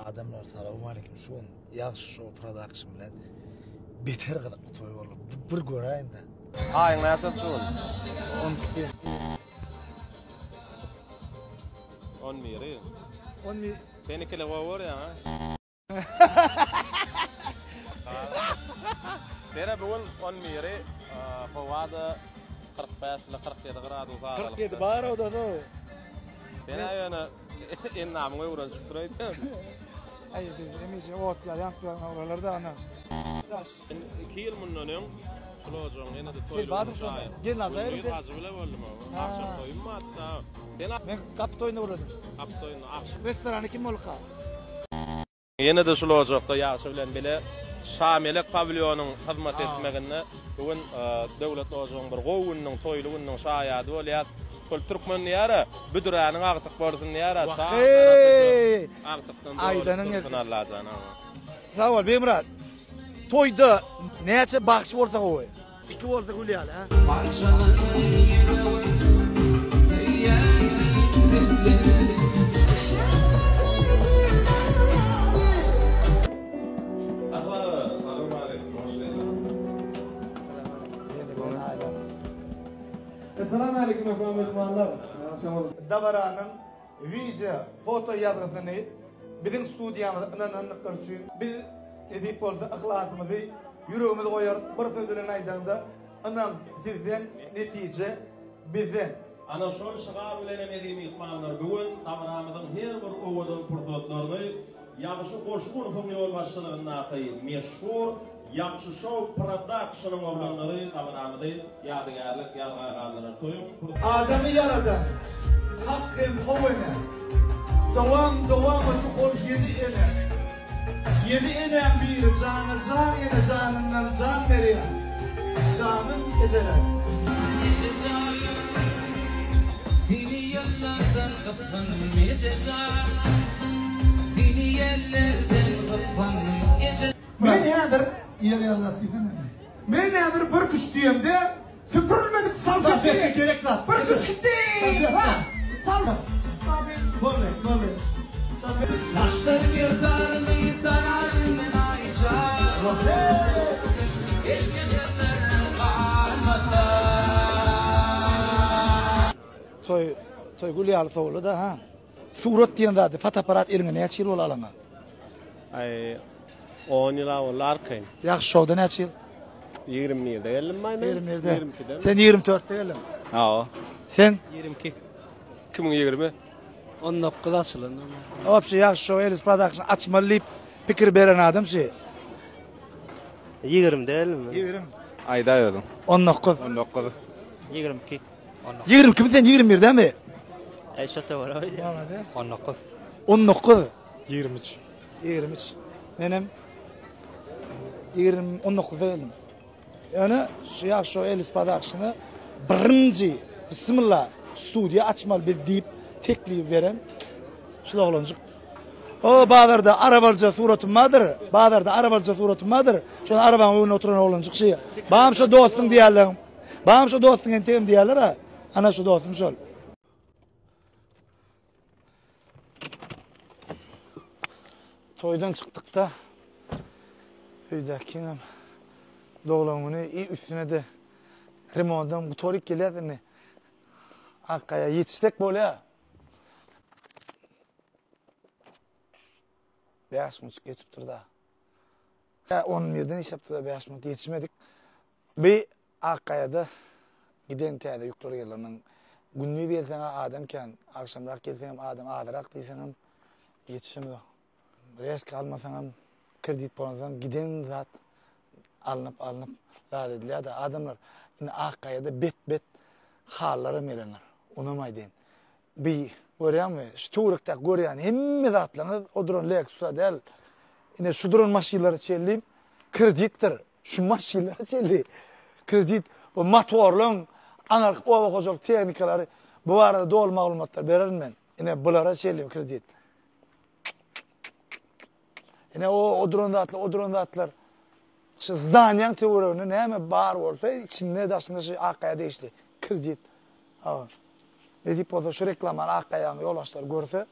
Adamlar salowmaleýkim şu gün Ýagşy show production bilen beter gyzykly toý boldy. Bir göräýiňdä. Aýyň näçesi şu gün? 12-si. 11-i. 11. Sen ikili gowy görýäň a? Sere bu gün 11-i howa-da 45 ile 47 gradus aralykda. 47 bar o-da. Sen-ä ýöne Endamyň öwrenişip dur öýdýän. Aý, biz hemişe otlar ýanyp ýören oglanlar-da ana. Iki ýyl mundan öň şul ojagyň ýene-de toýly Sen bardyň şonda. Gelnalyja Gündiz ýerinde. hajy bile boldum. Agşam toýum bardy-da. Sen Men gapy toýunda gürledim. Gapy toýunda agşam. Restorany kim bolduka? Ýene-de şul ojakda Ýagşy bilen bile Şamelek pawilýonyň hyzmat etmeginde bu gün Döwletli ojagyň bir gowy gününiň, toýly gününiň şaýady bolýas. Şol türkmen diýer-ä, büdüräniň agtyk bolsun diýer-ä, çag tarapy agtykdan doly dursun Allajan. Sag bol Begmyrat. Toýda näçe bagşy bolsa gowy. Iki bolsa gül ýaly ha. Parçalandy ýüregim söýýänim senden. Hasan aga, salowmaleýkim, hoş geldiň. Essalawmaleýkim mähriban myhmanlar. Dabaranyň wideo, foto ýazgysyny biziň studiýamyza ynanandyklary üçin biz nesip bolsa yhlasymyzy Ýüregimizi goýarys, bir söz bilen aýdaňda, ynam sizden, netije bizden. Ana şol şygar bilenem eziz myhmanlar bu gün dabaramyzyň her bir owadan pursatlaryny Ýagşy Goşgunowyň ýolbaşçylygyndaky meşhur Ýagşy Show Production-yň oglanlary dabaramyzy ýadygärlik ýazga galdyrar. Toýuň Adamy ýaradan Hak hem How ene, Dowam dowamaty ol ýedi ene. Ýedi enäň biri jana jan ene janyndan jan berýän janym ejeler. Eje jan Seni ýyllardan gysgandym eje jan Seni ýellerden gysgandym eje. Men häzir Ýer ýaly zat diýsene. Men häzir bir küç diýemde Süpürilmedik salfetka gerek zat. Bir güç gitdi. Ha, sal. Boldy, boldy. Daşlar ýyrtarmy dararmy naýza. Elgedenler galmasa. Toý, toý gül ýaly sowuldy-da, ha. Surat diýen zady, fotoapparat eliňe näçe ýyl boldy alaňa? Aý, on ýyl-a boldy arkaýyn. Ýagşy şowda näçe ýyl? 21-de geldim baý men. 21-de. 22-de. Sen 24-de geldiň. Hawa. Sen? 22. 2020. 19 açylan. Obşi ýagşy şow Elis Production açmaly diýip pikir beren adam şi. 20-de geldim. 20. Aýdaý özüň. 19. 19. 22. 22 mi sen 21 dämi? Äý şo töwerek. 19. 19. 23. 23. Menem 20 19-da geldim. Ýöne şu ýaş şu Elis Productiona birinji bismillah studiýa açmaly biz diýip teklip beren şul oglanjyk. O bazarda arabalja suratym bardyr. Bazarda arabalja suratym bardyr. Şol arabaň öňünde oturan oglanjyk şy. Bam şo dostuň diýerler. Bam şo dostuň entegem diýerler-a. Ana şu dostum şol. Toýdan çykdykda öýdäkiňem doglan güni i üstüne-de remontdan gutaryp gelýäs indi. Akgaýa ýetişsek bolýar. 5 minut geçipdir da. 11-den işläpdir da 5 minut ýetişmedik. Bi Akgaýada giden täze ýükler geldi. Gündiz gelseň adam kän, agşamrak gelseňem adam azyrak diýseňem ýetişemzok. Reski almasaňam kredit bolansoň giden zat alnyp alnyp zat edilýär-de adamlar indi Akgaýada bet-bet hallaram gelendir. Onam aýdaýyn. Bi görýäňmi şu töwerekdäki görýän hemme zatlaryňyz o duran Lexus-a däl. Ine şu duran maşynlara çenli kreditdir. Şu maşynlara çenli kredit we motorlaryň aňyrky oba hojalyk tehnikalary bu barada doly maglumatlar bererin men. Ine bulara çenli kredit. Ine o, o duran zatlar, o duran zatlar. Şu zdaniýaň töwereginde näme bar bolsa içinde daşynda şu Akgaýa degişli kredit. Ha. Nesip bolsa şu reklamany Akgaýaň ýolbaşçylary görse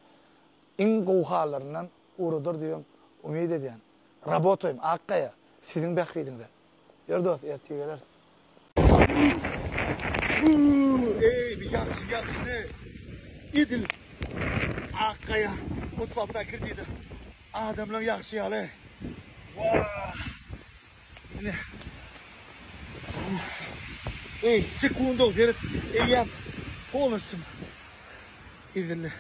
iň gowy hallaryndan. ugradar diýibem umyt edýän. Rabotaýym, Akgaýa, siziň bähbidiňize. Ýör dost, ertir geleris. Eý, bir ýagşy ýagşyny edil Akgaýa 36 kredide adamlar ýagşy ýaly. Wah. Ine. Ey sekunda seret eýýäm polnostüm ezildi.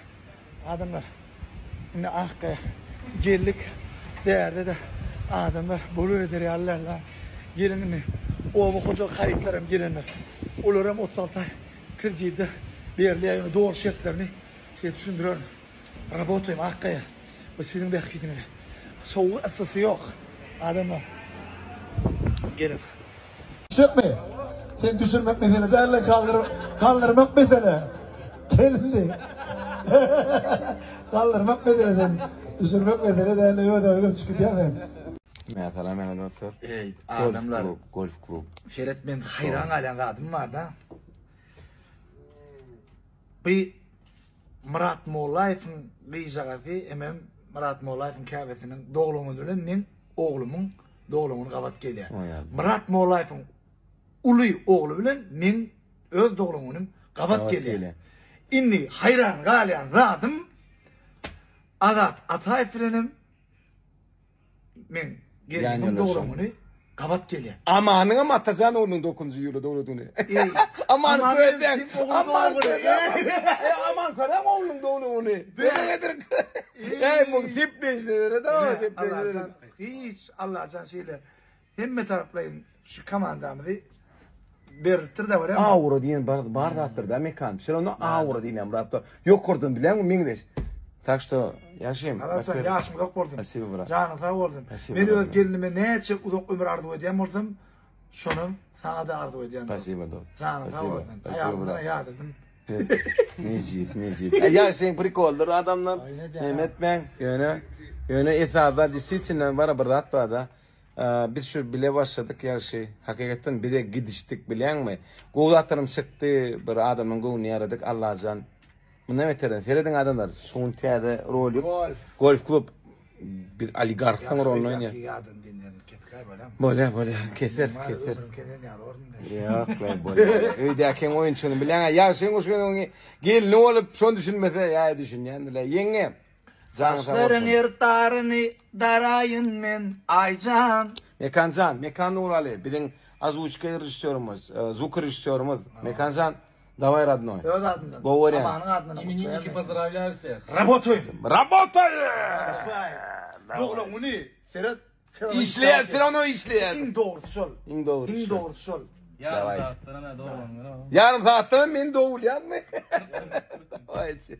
Adamlar indi Akgaýa geldik. Bärde-de adamlar bolar eder ýalylar. Geliň indi oba hojalyk harytlar hem gelendir. Olar hem 36 aý kreditde berilýär. Ýöne doly şertlerini size düşündirerin. Rabotaýym Akgaýa. Bu siziň bähbidiňize. Sowugy yssysy ýok. Adamlar. Geliň. Düşjekmi? Sen düşürmek mesele däl-de, galdyr, galdyrmak mesele. Gelindi. Galdyrmak mesele sen. Düşürmek mesele däl-de, öz-özüňe çykyp gidýäň sen. Mäsalam ene dostlar. Eý, adamlar. Golf klub. Seret men haýran galýan zadym bar-da. Bu Myrat Mollaýewiň gyzjagasy hemem Myrat Mollaýewiň käbesiniň doglan güni bilen meň oglumyň doglan güni gabat gelýär. Myrat Mollaýewiň uly ogly bilen meň öz doglan günüm gabat gelýär. Indi haýran galýan zadym Azat Ataýew bilenem Men gelnimiň doglan güni gabat gelýär. Amanyňam Atajan oglunyň dokuzynjy iýulda doglan güni. Aman közeň. Aman közeň. Aman közeň oglunyň doglan güni. Eý bu depleşlere da depleşlere. Hiç Allajan şeýle hemme taraplaýyn şu komandamyzy beripdir de görýäňmi? Aura diýen bar, bar zatdyr da Mekan. Şol onda aura diýlen bir zatda. Ýokardan bileňmi meňzeş. Tak što ýaşym. Allajan ýaşyň uzak bolsun. Spasibo brat. Janyň sag bolsun. Spasibo, Men öz brat. gelinime näçe uzak ömür arzuw edýän bolsam, şonam saňa-da arzuw edýän. Spasibo dost. Janyň sag Spasibo. bolsun. Spasibo Aýalymdan brat. ýadadym. Nejit, nejit. E, ýaşyň prikoldyr adamlar. Neme etmäň. Ýöne, ýöne esasda действительно bara bir zat bar-da. Biz şu bile başladyk ýagşy. Hakykatdan bize gidişdik bilýäňmi? Gowy zatlarym çykdy, bir adamyň göwnüni ýaradyk Allajan. Mundan beterden serediň adamlar, şu gün täze rolik. Golf. Golf klub. Biz oligarhlaryň roluny oýnaýar. Bolýar, bolýar. Keseris, keseris. Ýok, bolýar. Öýdäkiň oýunçyny bilýäň-ä, ýagşyň guşunyň gelni bolup şony düşünmese, ýa düşünýändir-le. Ýeňňe. Janyň sag bolsun. Saçlaryň ýyrtaryny daraýyn men, Aýjan. Mekanjan, Mekan Nuraly biziň ozwuçka režissýorymyz, zvukorežissýorymyz. Mekanjan, daway rodnoý. Öz adyndan. Gowy görýän. Amanyň adyndan. Imeniki pozdrawlýaýu wseh. Rabotaýym. Rabotaýym! Doglan güni seret. Işleýär, все равно işleýär. Iň dogrusy şol. Iň dogrusy. Iň dogrusy şol. Ýarym saatdan hem doglan güni. Ýarym saatdan men dogulýanmy? Waýçy.